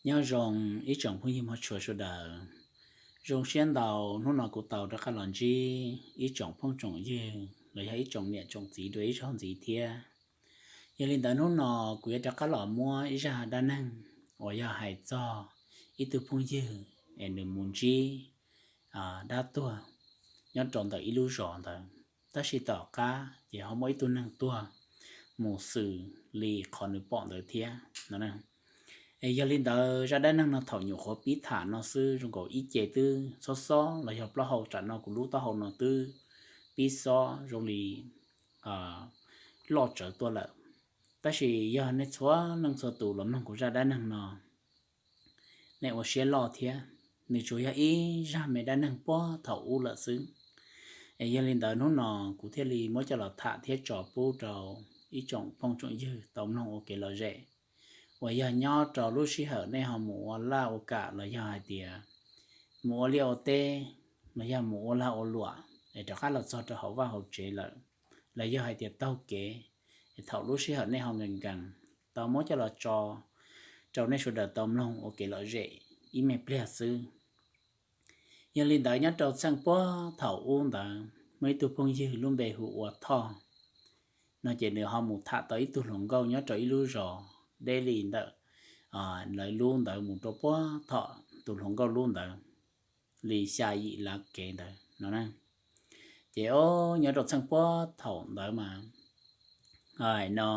Nyob zoo ib tsoom phooj ywg mog tshua sawv daws. Zoo siab ntau, hnub no kuv tau rov qab los ntsib ib tsoom phooj tsoom ywg los yog ib tsoom niam tsoom txiv dua ib zaug ntxiv thiab. Yog li ntawd hnub no kuv yuav rov qab los muab ib zaj dab neeg uas yog hais txog ib tug phooj ywg es nws mus ntsib dab tuag nyob rau ntawm ib lub zos ntawd, tab sis tom qab ces ho muaj ib tug neeg tuag mus xws li qhov nws pom ntawd thiab no. Es yog li ntawd zaj dab neeg no thaum nyuam qhuav pib tham no xwb zoo nkaus ib ce twb xob xob los yog plaub hau tsam no kuv lub taub hau no twb pib xob zoo li loj tsawv tuaj lawm. Tab sis yog nej txhua leej txhua tus los mloog kuv zaj dab neeg no, nej ua siab loj thiab. Nws tsuas yog ib zaj me dab neeg puag thaum ub lawm xwb. Es yog li ntawd hnub no kuv thiaj li muab coj los tham thiab tso pub rau ib tsoom phooj tsoom ywg tau mloog ua kev lom zem uas yog nyob rau lub sij hawm nej ho mus ua laj ua kam los yog hais tias mus ua liaj ua teb los yog mus ua lag ua luam es rov qab los txog rau hauv vaj hauv tsev lawm, los yog hais tias taug kev, es thaum lub sij hawm nej ho nkees nkees, tau muab coj los tso rau nej sawv daws tau mloog ua kev lom zem ib me pliag xwb. Yog li ntawd nyob rau txheej puag thaum ub ntawd muaj ib tug phooj ywg lub npe hu ua Thoj no ces nws ho mus tham tau ib tug hluas nkauj nyob rau ib lub zos deb li ntawm lawv lub ntawd mus rau puag tom tus hluas nkauj lub ntawd li xya yim lav kev ntawd no na. Ces o, nyob rau txheej puag thaum ntawd mas no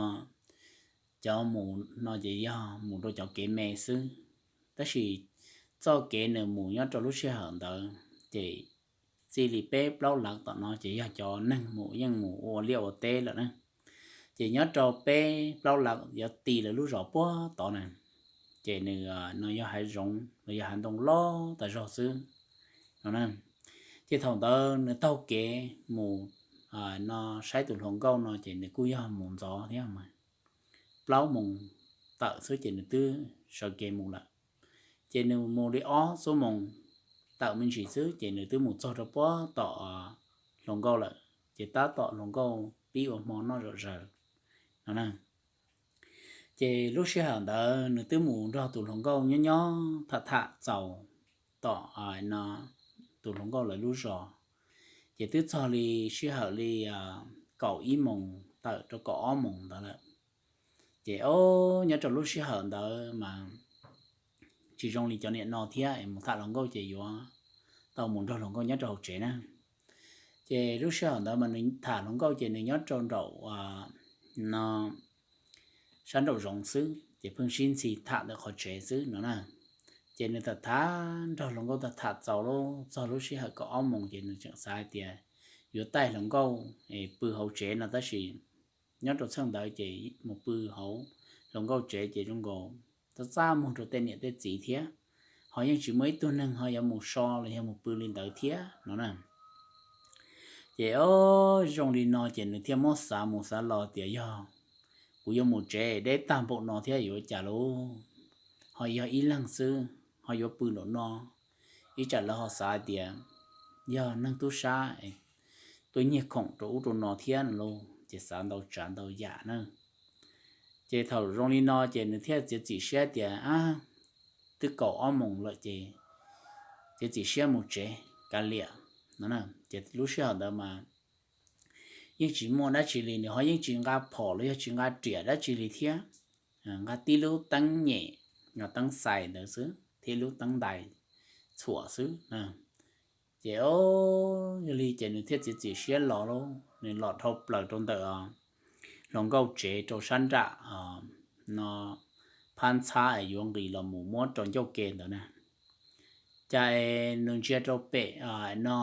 cov mus no ces yog mus rau cov kev me xwb, tab sis txoj kev nws mus nyob rau lub sij hawm ntawd ces txij li peb plaub lav tom no ces yog cov neeg mus yeej mus ua liaj ua teb lawm na. Ces nyob rau peb plaub lav yuav ti lawv lub zos puag tod na, ces nws no yog hav zoov los yog hav ntoo loj tas zog xwb no na. Ces thaum ntawd nws taug kev mus no saib tus hluas nkauj no ces nws kuj yog mus ntxov thiab mas, plaub moos tawm xwb ces nws twb sawv kev mus lawm. Ces nws mus li ob xuab moos tawm me ntsis xwb ces nws twb mus txog rau puag tom hluas nkauj lawm, ces tab tom hluas nkauj pib ua hmo noj zom zaws no na. Ces lub sij hawm ntawd nws twb mus nrog tus hluas nkauj nyob nyob tham tham txaus tom no tus hluas nkauj lawv lub zos, ces twb txog li sij hawm li kaum ib moos tawm rau kaum ob moos ntawd lawm. Ces o, nyob rau lub sij hawm ntawd mas tsis zoo li cov niam no thiab es mus tham hluas nkauj ces yuav tau mus nrog hluas nkauj nyob rau hauv tsev na. Ces lub sij hawm ntawd mas nws tham hluas nkauj ces nws nyob rau nraum no sab nraum zoov xwb ces pheej sib ntxhi tham ntawm qhov tsev xwb no na. Ces nws tham tham nrog hluas nkauj tham tham txaus txog lub sij hawm kaum ob moos ces nws tseem xav hais tias yuav taij hluas nkauj es pw hauv tsev no tab sis nyob rau txheej ntawd ces mus pw hauv hluas nkauj tsev ces zoo nkaus txaj txaj muag rau tej niam tej txiv thiab, ho yeej tsis muaj ib tug neeg ho yuav mus so los yog mus pw li ntawd thiab no na. Ces o, zoo li no ces nws thiaj muab xav mus xav los tias yog kuv yuav mus tsev deb tag npaum no thiab yuav cas lauj, ho yog ib leeg xwb ho yuav pw nraum no, ib tsam lawv ho xav hais tias yog neeg tub sab tuaj nyiag khoom rau ub rau no thiab no lauj, ces xav ntau tsav ntau yam na. Ces thaum zoo li no ces nws thiaj txiav txim siab tias twb kaum ob moos lawm ces txiav txim siab mus tsev kav liam no. Ces lub sij hawm ntawd mas yeej tsis muaj dab tsi li, nws ho yeej tsis nqa phom los yog tsis nqa riam dab tsi li thiab, nqa tib lub teeb nyem, nqa teeb xais ntawd xwb thiab lub teeb ntais txhuam xwb. Ces o, yog li ces nws thiaj txiav txim siab los lauj, nws los dhau plaws rau ntawm hluas nkauj tsev rau sab nram no phab ntxhab es yuav nqis los mus muab rau ncauj ke ntawd na. Cas es nws ntsia rau pem no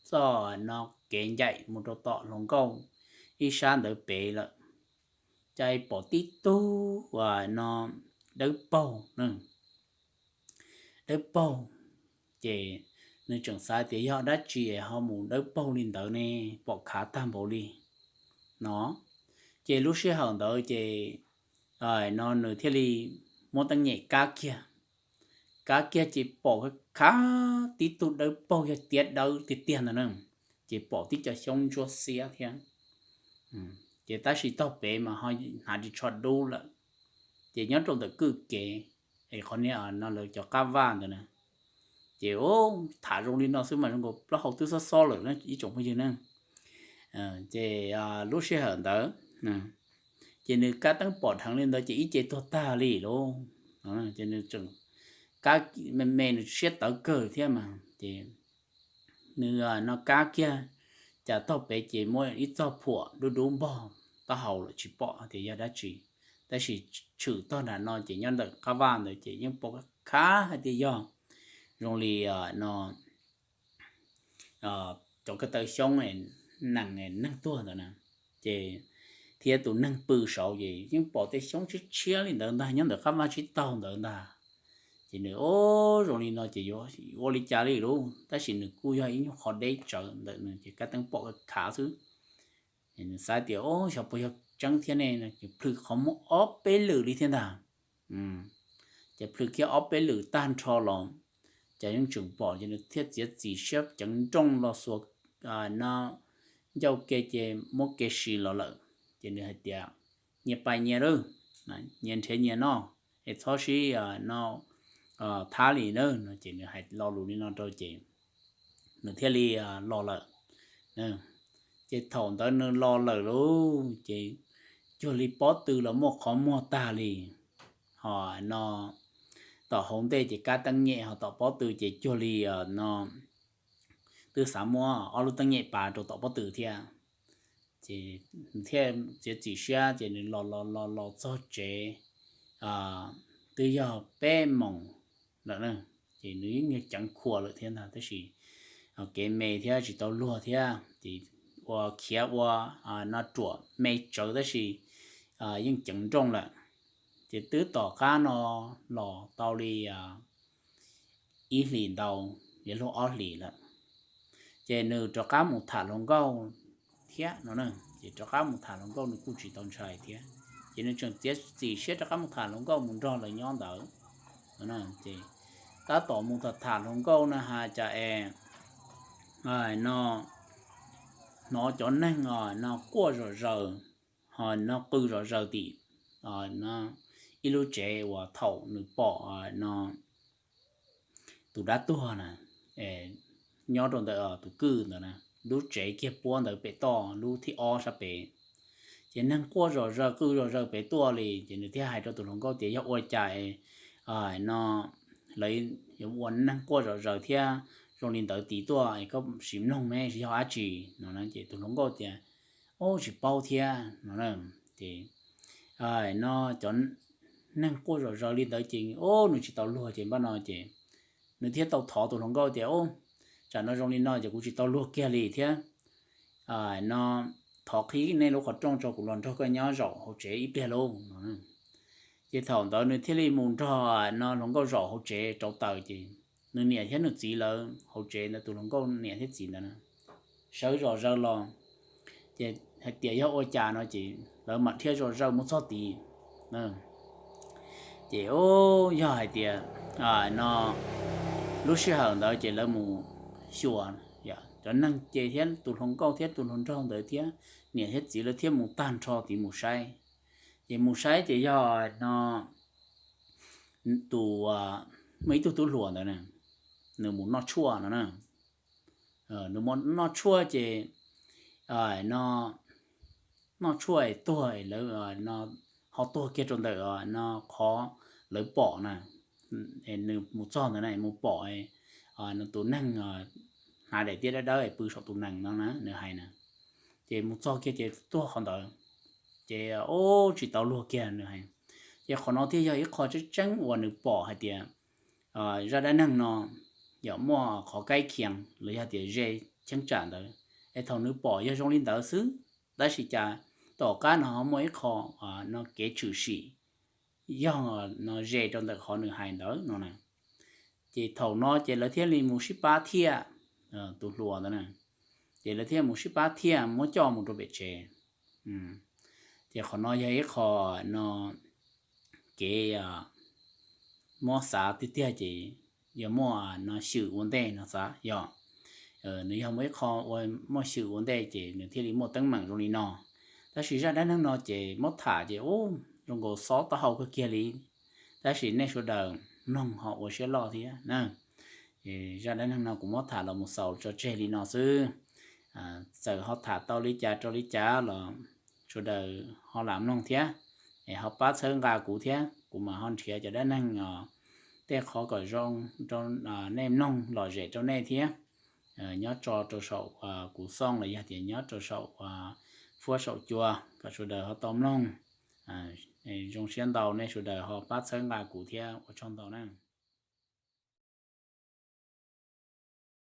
txoj no kev ncaim mus rau tom hluas nkauj ib sab ntawd pem lawm, cas es pom tib tug no dawb paug na, dawb paug. Ces nws tseem xav tias yog dab tsi ho mus dawb paug li ntawd ne, pom khav tag npaum li no. Ces lub sij hawm ntawd ces no nws thiaj li muab teeb nyem kab kiag, kab kiag ces pom khav tib tug dawb paug yog tiab dawb tiag tiag ntawd na, ces pom tib co xyoob ntsuab xiab thiab. Ces tab sis taug pem mas ho hnav ris tsho dub lawm, ces nyob rau ntawm kwj kev Es qhov niag no lawv cov qab vaj ntawd na, ces tham zoo li no xwb mas zoo nkaus plaub hau twb xob xob lawm ib tsoom phooj ywg na. Ces lub sij hawm ntawd ces nws kab teeb pom dheev li ntawd ces ib ce tuag tag li lauj. Ces nws tseem kab me me, nws siab tawv kawg thiab mas ces nws no kab kiag cas taug pem ces muaj ib txoj phuam dub dub npog taub hau lawm, tsis pom tias yog dab tsi, tab sis tshwm tog nram no ces nyob ntawm qab vaj ntawd ces yeej pom khav hais tias yog zoo li no cov ko taw xyoob, nees, neeg tuag ntawd na, ces thiab tus neeg pw saud ces yeej pom tej xyoob tshiab tshiab li ntawd ntag nyob ntawm qab vaj tsib taug ntawd ntag. Ces nws, o, zoo li no ces yuav ua li cas li lauj, tab sis nws kuj yog ib nyuag qhov deb tsawv ntawm nws ces kab teeb pom khav xwb. Nws xav tias, o, xyov puas yog tseeb thiab ne, ces plhws qhov muag ob peb lwm li thiab ntag. Ces plhws kiag ob peb lwm tag nrho los, ces yeej tseem pom, ces nws thiaj txiav txim siab ceev nrooj los xuas no ncauj ke ces muab ke si los lawm. Ces nws hais tias, nyias pais nyias lawm, nyias nrhiav nyias noj, es txhob sib no thab li na no. Ces nws hais lo lus li no rau ces nws thiaj li los lawm. Ces thaum ntawd nws los lawm lauj, ces cuag li pob tw los muaj qhov muag tag li. Ho no tom hauv ntej ces kab teeb nyem, ho tom pob tw ces cuag li no twb xav muab ob lub teeb nyem pas rau tom pob tw thiab. Ces thiaj txiav txim siab ces nws los los los los txog tsev twb yog peb moos lawm na. Ces nws yeej yog ceev khuas lawm thiab ntag, tab sis kev me thiab tsis tau luag thiab ces ua khiav ua no ruam me tsawv tab sis yeej ceev nrooj lawm. Ces twb tom qab no los tau li ib hlis ntau, yuav luag ob hlis lawm, ces nws rov qab mus tham hluas nkauj thiab no. Ces rov qab mus tham hluas nkauj nws kuj tsis tau ntshai thiab, ces nws tseem txiav txim siab rov qab mus tham hluas nkauj mus nrog lawv nyob ntawd. Ces tab tom mus tham tham hluas nkauj no has cas es no hnov cov neeg no quaj zom zaws, ho no qw zom zaws tim ib lub tsev uas thaum nws pom no tus dab tuag na nyob rau ntawm tus kwj ntawd na, lub tsev kiag puab ntawd pem toj lub thib ob sab pem. Ces neeg quaj zom zaws qw zom zaws pem tuaj li, ces nws thiaj hais rau tus hluas nkauj tias yog ua cas no lawv yuav ua neeg quaj zom zaws thiab zoo li ntawd tid tuaj, koj sim mloog ne yog dab tsi no. Ces tus hluas nkauj tias, o, tsis paub thiab no. Ces no cov neeg quaj zom zaws li ntawd ces, o, nws tsis tau luag ces npaj no ces nws thiaj tau thov tus hluas nkauj tias, o, tsam no zoo li no ces kuv tsis tau luag kiag li thiab no, thov qhib nej lub qhov rooj tso, kuv los nrog koj nyob zaum hauv tsev ib pliag lauj no. Ces thaum ntawd nws thiaj li mus nrog no hluas nkauj zaum hauv tsev rauv taws ces nws niam thiab nws txiv lawv hauv tsev ntawd, tus hluas nkauj niam thiab txiv ntawd na sawv zom zaws los, ces hais tias yog ua cas no ces lawv mam dhia zom zaws mus txog tid. Ces yog hais tias no lub sij hawm ntawd ces lawv mus xyuas cov neeg ces thiab tus hluas nkauj thiab tus hluas nraug ntawd thiab niam thiab txiv lawv thiaj mus tag nrho tid mus saib. Ces mus saib ces yog no tus, muaj ib tug tub hluas ntawd na, nws mus noj tshuaj no na. Nws mus noj tshuaj ces no noj tshuaj es tuag es lawv no ho tuag kiag rau ntawm no qhov lawv pom na. Nws mus txog ntawd na mus pom no tus neeg hnav daim tiab dawb dawb es pw saum tus nees no na, nws hais na. Ces mus txog kiag ces tuag qhov ntawd. Ces ub tsis tau luag kiag nws hais. Ces qhov no thiaj yog ib qho tseeb tseeb uas nws pom hais tias zaj dab neeg no yog muaj qhov kaib khias los yog tias ze cheeb tsam ntawd, es thaum nws pom yog zoo li ntawd xwb, tab sis cas tom qab no ho muaj ib qho no kev tshwm sim yog no ze rau ntawm qhov nws hais ntawd no na. Ces thaum no ces lawv thiaj li mus sib pab thiaj, tus hluas ntawd na, ces lawv thiaj mus sib pab thiaj muab coj mus rau pem tsev. Ces qhov no yog ib qho no kev muab xav tiag tiag ces yog muaj no xyum ua ntej no xav yog, nws yog muaj ib qho ua muaj xyum ua ntej ces nws thiaj li muaj teeb meem zoo li no. Tab sis zaj dab neeg no ces muab tham ces ub zoo nkaus xob taub hau kawg kiag li. tab sis nej sawv daws mloog ho ua siab loj thiab na. Zaj dab neeg no kuv muab tham los mus xaus tso tseg li no xwb. Txawm ho tham tau li cas rau li cas los sawv daws ho lam mloog thiab, es ho pab txhawb nqa kuv thiab, kuv mam ho nrhiav cov dab neeg os, tej qhov kom zoo rau nej mloog lom zem rau nej thiab. Nyob tso rau saum kuv xooj los yog tias nyob rau saum fuab saum cua kom sawv daws ho tau mloog. Zoo siab ntau nej sawv daws ho pab txhawb nqa kuv thiab, ua tsaug ntau na.